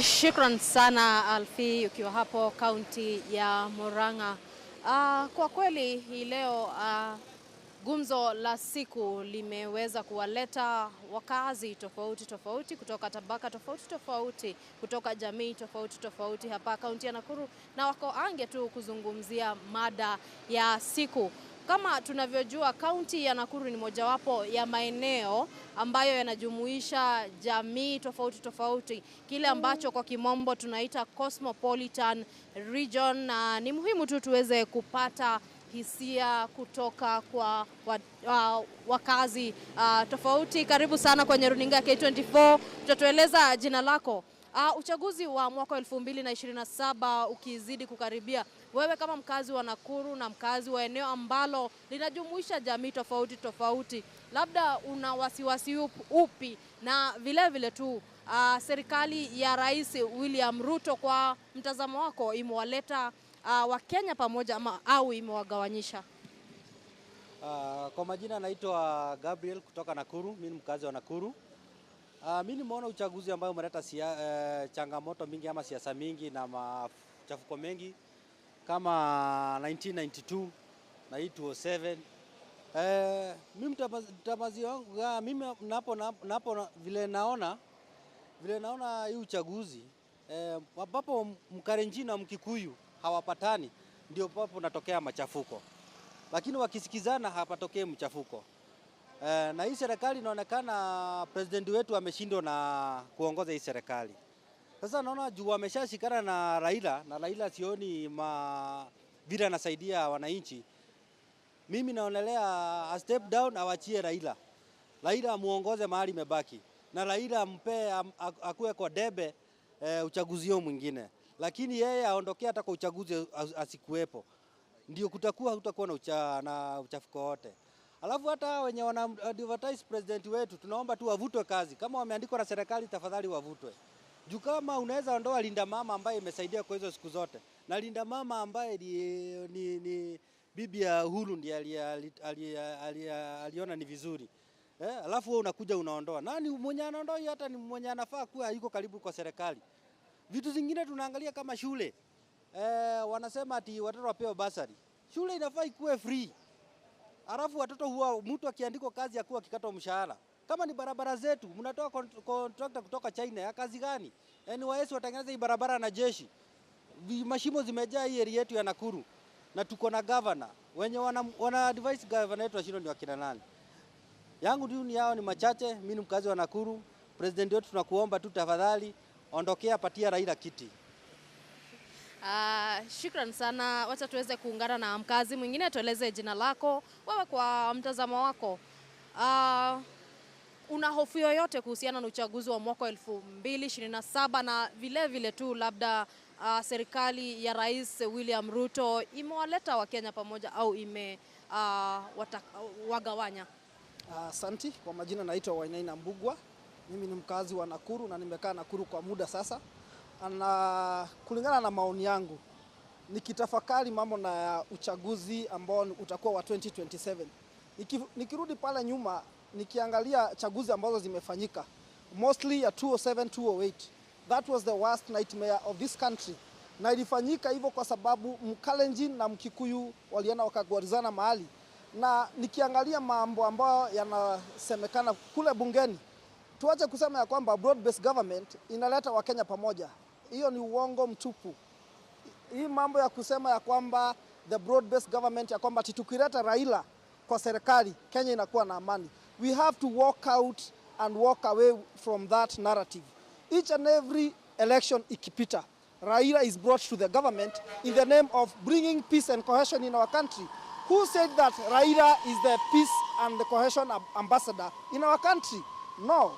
Shukran sana Alfi, ukiwa hapo kaunti ya Murang'a. Kwa kweli hii leo gumzo la siku limeweza kuwaleta wakazi tofauti tofauti kutoka tabaka tofauti tofauti, kutoka jamii tofauti tofauti hapa kaunti ya Nakuru, na wako ange tu kuzungumzia mada ya siku. Kama tunavyojua, kaunti ya Nakuru ni mojawapo ya maeneo ambayo yanajumuisha jamii tofauti tofauti, kile ambacho kwa kimombo tunaita cosmopolitan region, na ni muhimu tu tuweze kupata hisia kutoka kwa wakazi tofauti. Karibu sana kwenye runinga ya K24, tutatueleza jina lako. Uchaguzi wa mwaka 2027 ukizidi kukaribia, wewe kama mkazi wa Nakuru na mkazi wa eneo ambalo linajumuisha jamii tofauti tofauti, labda una wasiwasi upi? Na vile vile tu serikali ya Rais William Ruto kwa mtazamo wako imewaleta Wakenya pamoja ama au imewagawanyisha? Kwa majina naitwa Gabriel kutoka Nakuru, mimi ni mkazi wa Nakuru. Mimi nimeona uchaguzi ambao umeleta changamoto mingi ama siasa mingi na machafuko mengi kama 1992 na 2007. Mimi mtazamo wangu, mimi napo vile naona hii uchaguzi ambapo Mkalenjin na Mkikuyu hawapatani, ndio papo natokea machafuko. Lakini wakisikizana hapatokei mchafuko. Na hii serikali inaonekana president wetu ameshindwa na kuongoza hii serikali. Sasa naona juu ameshashikana na Raila, na Raila sioni vile anasaidia wananchi. Mimi naonelea a step down, awachie Raila. Raila muongoze mahali imebaki. Na Raila mpe akue kwa debe uchaguzi huo mwingine. Lakini yeye aondokee hata kwa uchaguzi asikuwepo. Ndio kutakuwa na uchafuko wote. Alafu hata wenye wana advertise president wetu tunaomba tu wavutwe kazi. Kama wameandikwa na serikali tafadhali wavutwe. Juu kama unaweza ondoa Linda Mama ambaye imesaidia kwa hizo siku zote, na Linda Mama ambaye ni bibi ya Uhuru ndiye aliona ni vizuri. Alafu wewe unakuja unaondoa. Nani mwenye anaondoa hiyo? Hata ni mwenye anafaa kuwa yuko karibu kwa serikali. Vitu zingine tunaangalia kama shule. Wanasema ati watoto wapewe basari. Shule inafaa ikuwe free. Alafu watoto huwa mtu akiandikwa kazi akuwa akikatwa mshahara. Kama ni barabara zetu, mnatoa contractor kutoka China ya kazi gani? NYS watengeneze hii barabara na jeshi. Mashimo zimejaa hii area yetu ya Nakuru. Na tuko na governor. Wenye wana advise governor wetu washindwe ni wakina nani? Yangu tu ni yao ni machache. Mimi ni mkazi wa Nakuru. President wetu tunakuomba tu tafadhali ondokea, patia Raila kiti. Shukran sana. Wacha tuweze kuungana na mkazi mwingine, tueleze jina lako. Wewe kwa mtazamo wako, una hofu yoyote kuhusiana na uchaguzi wa mwaka 2027 na vile vile tu labda serikali ya Rais William Ruto imewaleta Wakenya pamoja au ime wagawanya? Asanti. Kwa majina naitwa Wainaina Mbugwa. Mimi ni mkazi wa Nakuru na nimekaa Nakuru kwa muda sasa. Na kulingana na maoni yangu, nikitafakari mambo na uchaguzi ambao utakuwa wa 2027, nikirudi pale nyuma nikiangalia chaguzi ambazo zimefanyika, mostly ya 2007 2008, that was the worst nightmare of this country. Na ilifanyika hivyo kwa sababu Mkalenjin na Mkikuyu walienda wakagwarizana mahali. Na nikiangalia mambo ambayo yanasemekana kule bungeni, tuache kusema ya kwamba broad based government inaleta Wakenya pamoja. Hiyo ni uongo mtupu. Hii mambo ya kusema ya kwamba the broad based government, ya kwamba tukileta Raila kwa serikali Kenya inakuwa na amani. We have to walk out and walk away from that narrative. Each and every election ikipita, Raila is brought to the government in the name of bringing peace and cohesion in our country. Who said that Raila is the peace and the cohesion ambassador in our country? No.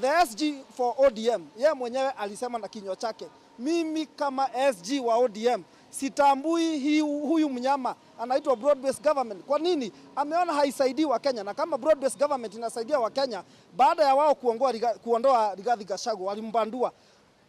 The SG for ODM, yeye mwenyewe alisema na kinywa chake, mimi kama SG wa ODM sitambui huyu mnyama anaitwa broad based government. Kwa nini? Ameona haisaidii Wakenya, na kama broad based government inasaidia Wakenya, baada ya wao kuondoa Rigathi Gachagua walimbandua,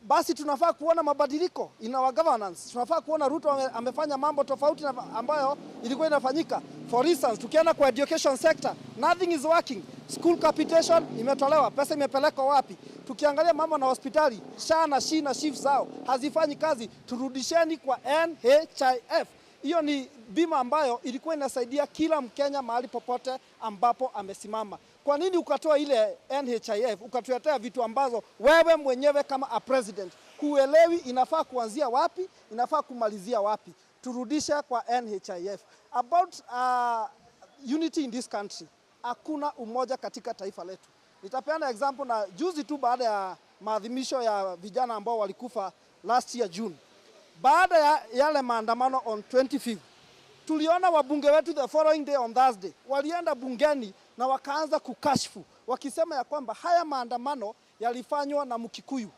basi tunafaa kuona mabadiliko in our governance. Tunafaa kuona Ruto amefanya mambo tofauti na ambayo ilikuwa inafanyika. For instance, tukienda kwa education sector, nothing is working. School capitation imetolewa, pesa imepelekwa wapi? Tukiangalia mambo na hospitali, SHA na SHI na SHIF zao hazifanyi kazi. Turudisheni kwa NHIF. Hiyo ni bima ambayo ilikuwa inasaidia kila Mkenya mahali popote ambapo amesimama. Kwa nini ukatoa ile NHIF ukatuletea vitu ambazo wewe mwenyewe kama a president huelewi inafaa kuanzia wapi, inafaa kumalizia wapi? Turudishe kwa NHIF. About unity in this country, hakuna umoja katika taifa letu. Nitapeana example na juzi tu baada ya maadhimisho ya vijana ambao walikufa last year June. Baada ya yale maandamano on 25th, tuliona wabunge wetu the following day on Thursday walienda bungeni na wakaanza kukashfu wakisema ya kwamba haya maandamano yalifanywa na Mkikuyu.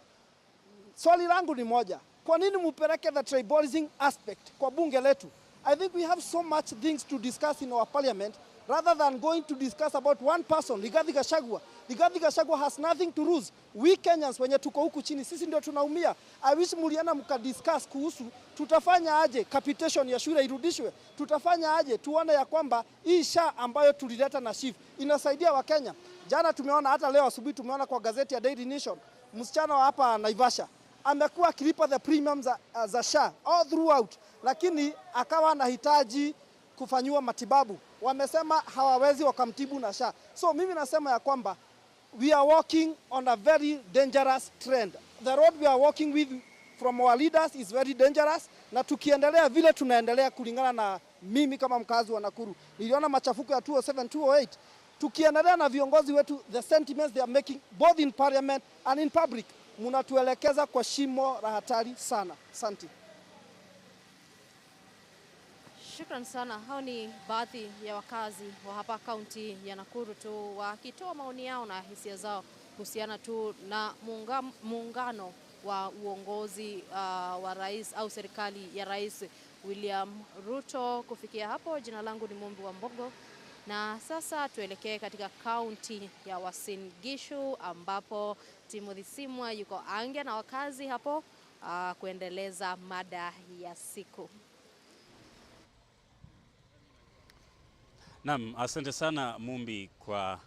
Swali langu ni moja, kwa nini mupeleke the tribalism aspect kwa bunge letu? I think we have so much things to discuss in our parliament rather than going to discuss about one person, Rigathi Gachagua. Rigathi Gachagua has nothing to lose. We Kenyans wenye tuko huku chini, sisi ndio tunaumia. I wish mulienda mkadiscuss kuhusu tutafanya aje capitation ya shule irudishwe, tutafanya aje tuone ya kwamba hii SHA ambayo tulileta na SHIF inasaidia Wakenya. Jana tumeona, hata leo asubuhi tumeona kwa gazeti ya Daily Nation, msichana wa hapa Naivasha amekuwa akilipa the premium za SHA all throughout, lakini akawa anahitaji kufanyiwa matibabu. Wamesema hawawezi wakamtibu na SHA. So mimi nasema ya kwamba we are walking on a very dangerous trend. The road we are walking with from our leaders is very dangerous, na tukiendelea vile tunaendelea, kulingana na mimi kama mkazi wa Nakuru, niliona machafuko ya 2007 2008. Tukiendelea na viongozi wetu, the sentiments they are making both in parliament and in public, mnatuelekeza kwa shimo la hatari sana. Asante. Shukran sana. Hao ni baadhi ya wakazi wa hapa kaunti ya Nakuru tu wakitoa maoni yao na hisia zao kuhusiana tu na muungano wa uongozi wa rais au serikali ya Rais William Ruto. Kufikia hapo, jina langu ni Mumbi wa Mbogo. Na sasa tuelekee katika kaunti ya Uasin Gishu ambapo Timothy Simwa yuko ange na wakazi hapo kuendeleza mada ya siku. Naam, asante sana Mumbi kwa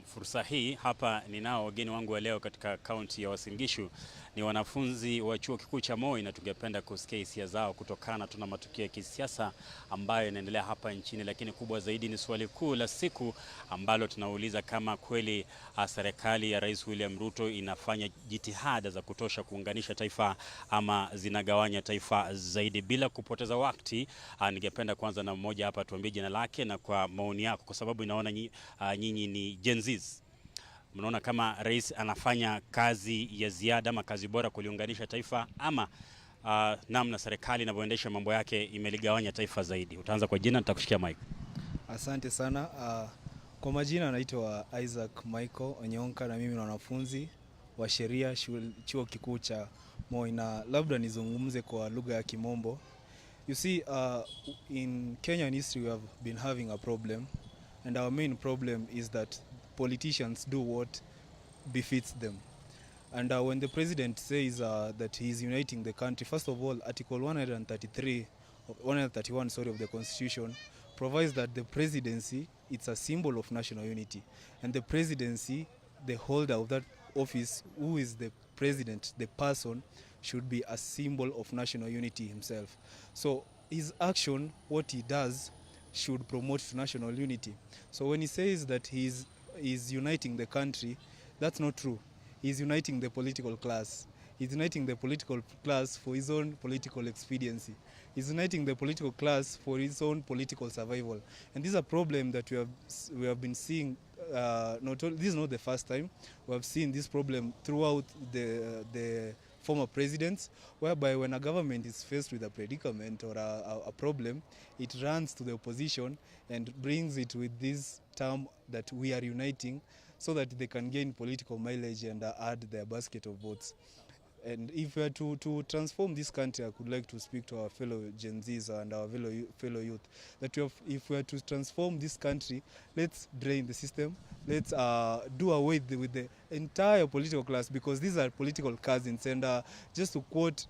fursa hii. Hapa ninao wageni wangu wa leo katika kaunti ya Uasin Gishu, ni wanafunzi wa chuo kikuu cha Moi, na tungependa kusikia hisia zao kutokana tuna matukio ya kisiasa ambayo yanaendelea hapa nchini, lakini kubwa zaidi ni swali kuu la siku ambalo tunauliza kama kweli serikali ya Rais William Ruto inafanya jitihada za kutosha kuunganisha taifa ama zinagawanya taifa zaidi. Bila kupoteza wakati, ningependa kwanza na mmoja hapa tuambie jina lake na kwa maoni yako, kwa sababu inaona nyinyi ni Gen Zs. Mnaona kama rais anafanya kazi ya ziada ama kazi bora kuliunganisha taifa ama namna serikali inavyoendesha mambo yake imeligawanya taifa zaidi? Utaanza kwa jina, nitakushikia mic. Asante sana. Kwa majina naitwa Isaac Michael Onyonka na mimi ni mwanafunzi wa sheria chuo kikuu cha Moi, na labda nizungumze kwa lugha ya Kimombo. You see, in Kenyan history we have been having a problem, and our main problem is that politicians do what befits them. And when the president says that he is uniting the country, first of all, Article 133, 131, sorry, of the Constitution provides that the presidency, it's a symbol of national unity. And the presidency, the holder of that office, who is the president, the person, should be a symbol of national unity himself. So his action, what he does, should promote national unity. So when he says that he's uniting the country, that's not true. He's uniting the political class. He's uniting the political class for his own political expediency. He's uniting the political class for his own political survival. And this is a problem that we have been seeing. This is not the first time. We have seen this problem throughout the former presidents, whereby when a government is faced with a predicament or a problem, it runs to the opposition and brings it with this term that we are uniting, so that they can gain political mileage and add their basket of votes. And if we are to transform this country, I could like to speak to our fellow Gen Zs and our fellow youth, that if we are to transform this country, let's drain the system, let's do away with the entire political class, because these are political cousins. And just to quote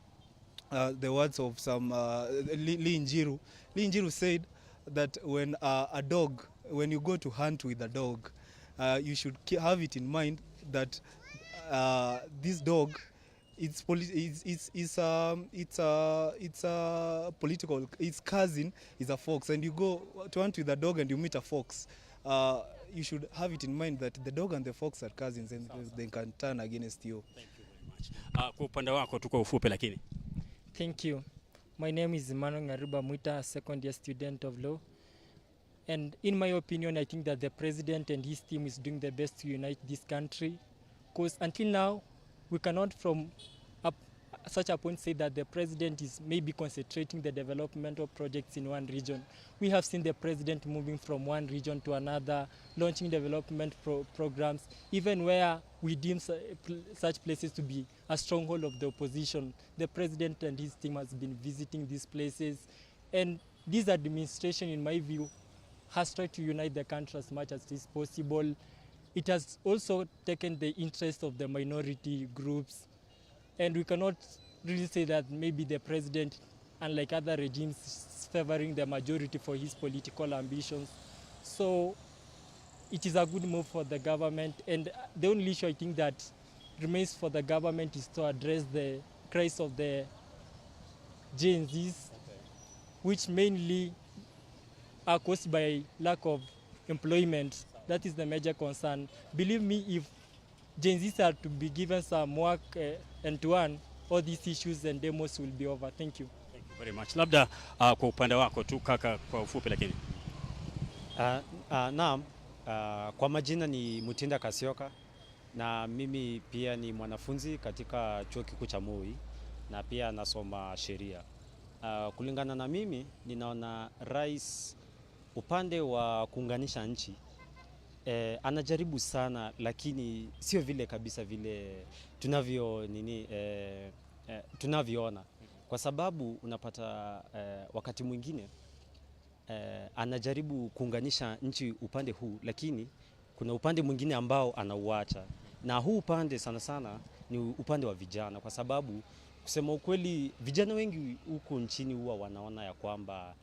the words of some Lee Njiru, Lee Njiru said that when when you go to hunt with a dog, you should have it in mind that this dog, it's a political, its cousin is a fox, and you go to hunt with a dog and you meet a fox. You should have it in mind that the dog and the fox are cousins and they can turn against you. Thank you very much. Kwa upande wako tu kwa ufupi lakini. Thank you. My name is Emmanuel Ngaruba Mwita, second year student of law. And in my opinion, I think that the president and his team is doing the best to unite this country. Because until now, we cannot from such a point say that the president is maybe concentrating the development of projects in one region. We have seen the president moving from one region to another, launching development programs, even where we deem such places to be a stronghold of the opposition. The president and his team has been visiting these places. And this administration, in my view, has tried to unite the country as much as is possible. It has also taken the interest of the minority groups. And we cannot really say that maybe the president, unlike other regimes, is favoring the majority for his political ambitions. So it is a good move for the government. And the only issue I think that remains for the government is to address the crisis of the Gen Zs, which mainly are caused by lack of employment. That is the major concern. Believe me, if Gen Zs are to be given some work and to earn, all these issues and demos will be over. Thank you. Thank you very much. Labda kwa upande wako tu kaka, kwa ufupi lakini. Naam, kwa majina ni Mutinda Kasioka na mimi pia ni mwanafunzi katika chuo kikuu cha Moi na pia nasoma sheria. Kulingana na mimi ninaona rais upande wa kuunganisha nchi anajaribu sana, lakini sio vile kabisa vile tunavyo nini tunavyoona, kwa sababu unapata wakati mwingine anajaribu kuunganisha nchi upande huu, lakini kuna upande mwingine ambao anauacha, na huu upande sana sana ni upande wa vijana, kwa sababu kusema ukweli, vijana wengi huku nchini huwa wanaona ya kwamba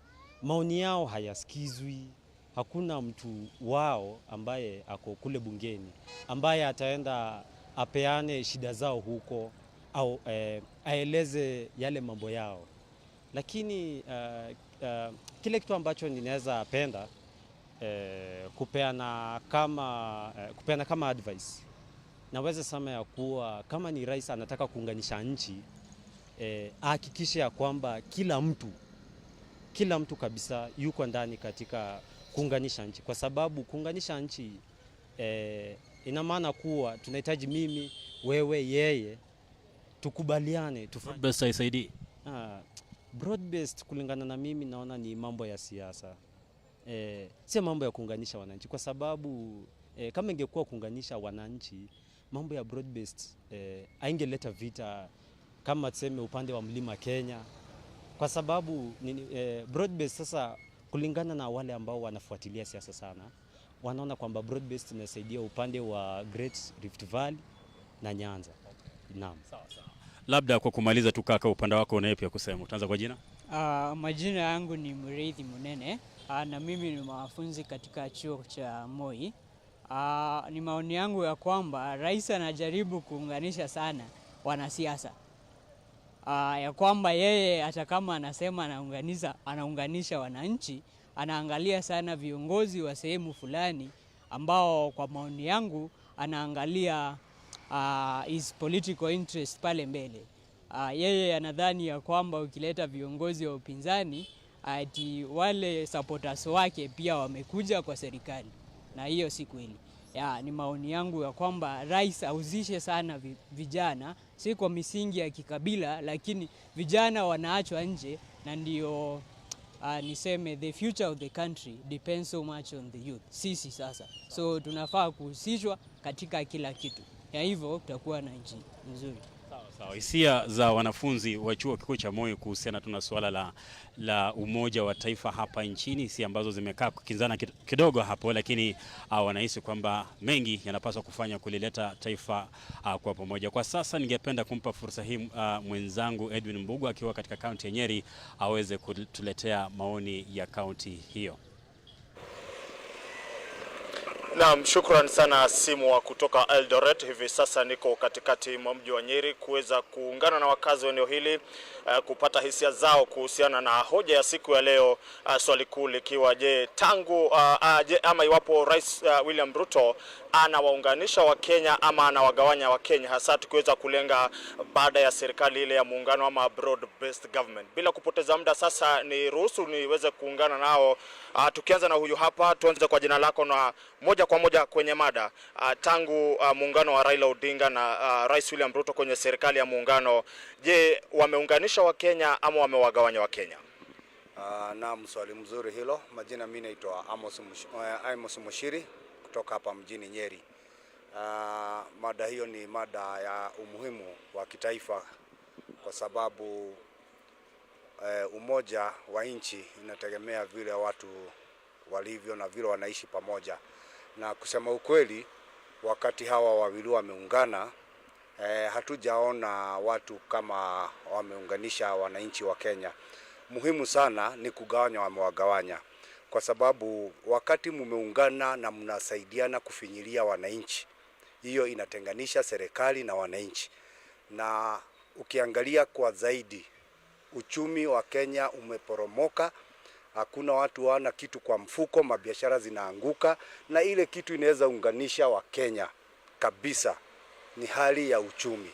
maoni yao hayasikizwi. Hakuna mtu wao ambaye ako kule bungeni ambaye ataenda apeane shida zao huko au aeleze yale mambo yao. Lakini kile kitu ambacho ninaweza penda kupeana kama advice, naweza sema ya kuwa kama ni rais anataka kuunganisha nchi, ahakikishe ya kwamba kila mtu kabisa yuko ndani katika kuunganisha nchi, kwa sababu kuunganisha nchi ina maana kuwa tunahitaji mimi, wewe, yeye tukubaliane tufanye. Broad-based haisaidii. Broad based kulingana na mimi naona ni mambo ya siasa, sio mambo ya kuunganisha wananchi, kwa sababu kama ingekuwa kuunganisha wananchi, mambo ya broad based haingeleta vita kama tuseme upande wa mlima Kenya, kwa sababu broad based sasa, kulingana na wale ambao wanafuatilia siasa sana, wanaona kwamba broad based inasaidia upande wa Great Rift Valley na Nyanza. Naam. Labda kwa kumaliza tu kaka, upande wako unaye pia kusema. Utaanza kwa jina? Majina yangu ni Muriithi Munene, na mimi ni mwanafunzi katika chuo cha Moi. Ni maoni yangu ya kwamba rais anajaribu kuunganisha sana wanasiasa, ya kwamba yeye hata kama anasema anaunganisha wananchi, anaangalia sana viongozi wa sehemu fulani ambao kwa maoni yangu anaangalia his political interest pale mbele. Yeye anadhani ya kwamba ukileta viongozi wa upinzani ati wale supporters wake pia wamekuja kwa serikali, na hiyo si kweli. Ya, ni maoni yangu ya kwamba rais ahusishe sana vijana, si kwa misingi ya kikabila, lakini vijana wanaachwa nje, na ndio niseme the future of the country depends so much on the youth. Sisi sasa, so tunafaa kuhusishwa katika kila kitu, ya hivyo tutakuwa na nchi nzuri. Sawa, hisia za wanafunzi wa chuo kikuu cha Moi kuhusiana tu na suala la umoja wa taifa hapa nchini, hisia ambazo zimekaa kukinzana kidogo hapo, lakini wanahisi kwamba mengi yanapaswa kufanya kulileta taifa kwa pamoja. Kwa sasa ningependa kumpa fursa hii mwenzangu Edwin Mbugu akiwa katika kaunti ya Nyeri aweze kutuletea maoni ya kaunti hiyo. Naam, shukran sana Simwa kutoka Eldoret. Hivi sasa niko katikati mwa mji wa Nyeri kuweza kuungana na wakazi wa eneo hili kupata hisia zao kuhusiana na hoja ya siku ya leo, swali kuu likiwa je, tangu je, ama iwapo Rais William Ruto anawaunganisha Wakenya ama anawagawanya Wakenya, hasa tukiweza kulenga baada ya serikali ile ya muungano ama broad based government. Bila kupoteza muda, sasa ni ruhusu niweze kuungana nao, tukianza na huyu hapa, tuanze kwa jina lako na moja kwa moja kwenye mada. Tangu muungano wa Raila Odinga na Rais William Ruto kwenye serikali ya muungano, je, wameunganisha Wakenya ama wamewagawanya Wakenya? Naam, swali mzuri hilo. Majina mimi naitwa Amos Mushiri kutoka hapa mjini Nyeri. Mada hiyo ni mada ya umuhimu wa kitaifa kwa sababu umoja wa nchi inategemea vile watu walivyo na vile wanaishi pamoja. Na kusema ukweli, wakati hawa wawili wameungana, hatujaona watu kama wameunganisha wananchi wa Kenya. Muhimu sana ni kugawanya, wamewagawanya, kwa sababu wakati mumeungana na mnasaidiana kufinyilia wananchi, hiyo inatenganisha serikali na wananchi. Na ukiangalia kwa zaidi, uchumi wa Kenya umeporomoka, hakuna watu wana kitu kwa mfuko, mabiashara zinaanguka, na ile kitu inaweza unganisha Wakenya kabisa ni hali ya uchumi.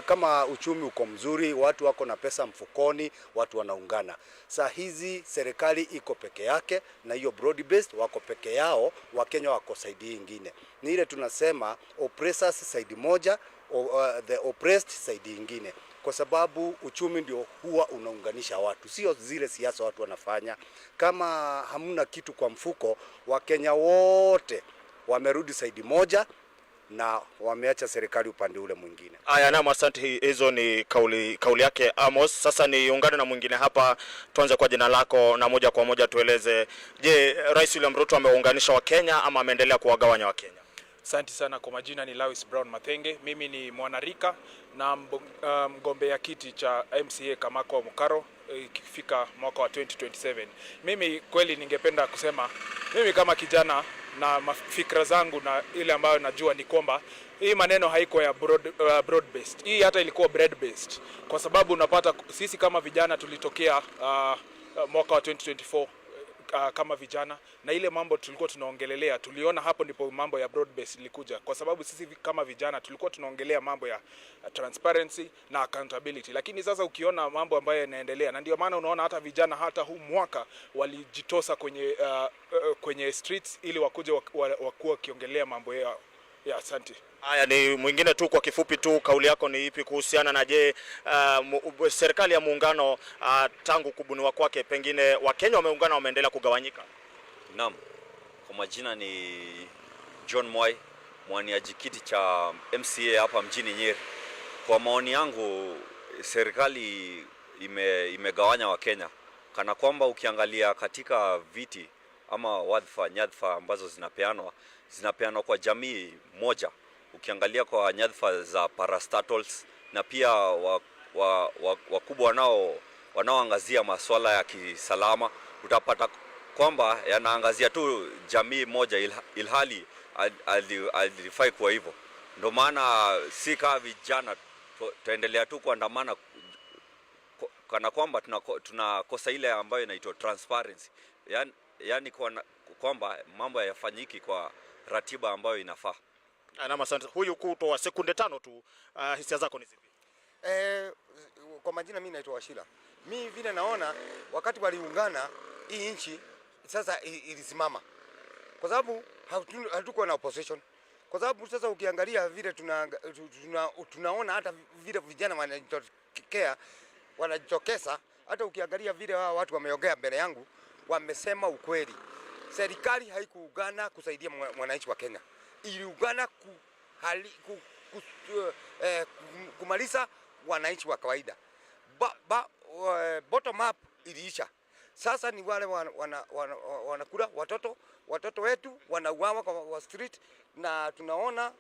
Kama uchumi uko mzuri, watu wako na pesa mfukoni, watu wanaungana. Saa hizi serikali iko peke yake na hiyo broad based wako peke yao, Wakenya wako side ingine. Ni ile tunasema oppressors side moja, the oppressed side ingine, kwa sababu uchumi ndio huwa unaunganisha watu, sio zile siasa watu wanafanya. Kama hamna kitu kwa mfuko, Wakenya wote wamerudi side moja. na wameacha serikali upande ule mwingine. Aya, naam, asante. Hizo ni kauli yake Amos. Sasa niungane na mwingine hapa, tuanze kwa jina lako na moja kwa moja tueleze, je, Rais William Ruto ameunganisha Wakenya ama ameendelea kuwagawanya Wakenya? Asante sana. Kwa majina ni Lewis Brown Mathenge. Mimi ni mwanarika na mgombea kiti cha MCA Kamakwa Mukaro ikifika mwaka wa 2027. Mimi kweli ningependa kusema mimi kama kijana na fikra zangu na ile ambayo najua ni kwamba hii maneno haiko ya broad based. Hii hata ilikuwa bread based, kwa sababu unapata sisi kama vijana tulitokea mwaka wa 2024 kama vijana, na ile mambo tulikuwa tunaongelelea, tuliona hapo ndipo mambo ya broad based ilikuja, kwa sababu sisi kama vijana tulikuwa tunaongelea mambo ya transparency na accountability. Lakini sasa ukiona mambo ambayo yanaendelea, na ndio maana unaona hata vijana hata huu mwaka walijitosa kwenye streets ili wakuje wakuwa wakiongelea mambo yao. Ya, asante. Haya, ni mwingine tu kwa kifupi tu, kauli yako ni ipi kuhusiana na je, serikali ya muungano tangu kubuniwa kwake pengine Wakenya wameungana, wameendelea kugawanyika? Naam, kwa majina ni John Mwai, mwaniaji kiti cha MCA hapa mjini Nyeri. Kwa maoni yangu, serikali imegawanya Wakenya, kana kwamba ukiangalia katika viti ama wadhifa, nyadhifa ambazo zinapeanwa kwa jamii moja. Ukiangalia kwa nyadhifa za parastatals na pia wakubwa wanaoangazia masuala ya kisalama, utapata kwamba yanaangazia tu jamii moja, ilhali alifai kuwa hivyo. Ndio maana si kama vijana tuendelea tu kuandamana kana kwamba tunakosa ile ambayo inaitwa transparency, yani kwamba mambo hayafanyiki kwa ratiba ambayo inafaa. Naam, asante. Huyu kutoa sekunde 5 tu, hisia zako ni zipi? Kwa majina mimi naitwa Washila. Mimi vile naona wakati waliungana hii nchi sasa ilisimama, kwa sababu hatukuwa na opposition. Kwa sababu sasa ukiangalia vile tunaona hata vile vijana wanajitokeza, hata ukiangalia vile hawa watu wameongea mbele yangu, wamesema ukweli. Serikali haikuungana kusaidia mwananchi wa Kenya, iliungana kumaliza wananchi wa kawaida. Bottom up iliisha. Sasa ni wale wanakula watoto wetu wanauawa kwa street, na tunaona.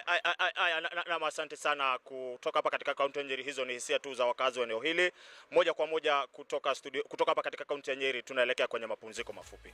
Haya, asante sana kutoka hapa katika kaunti ya Nyeri. Hizo ni hisia tu za wakazi wa eneo hili. Moja kwa moja kutoka studio, kutoka hapa katika kaunti ya Nyeri tunaelekea kwenye mapumziko mafupi.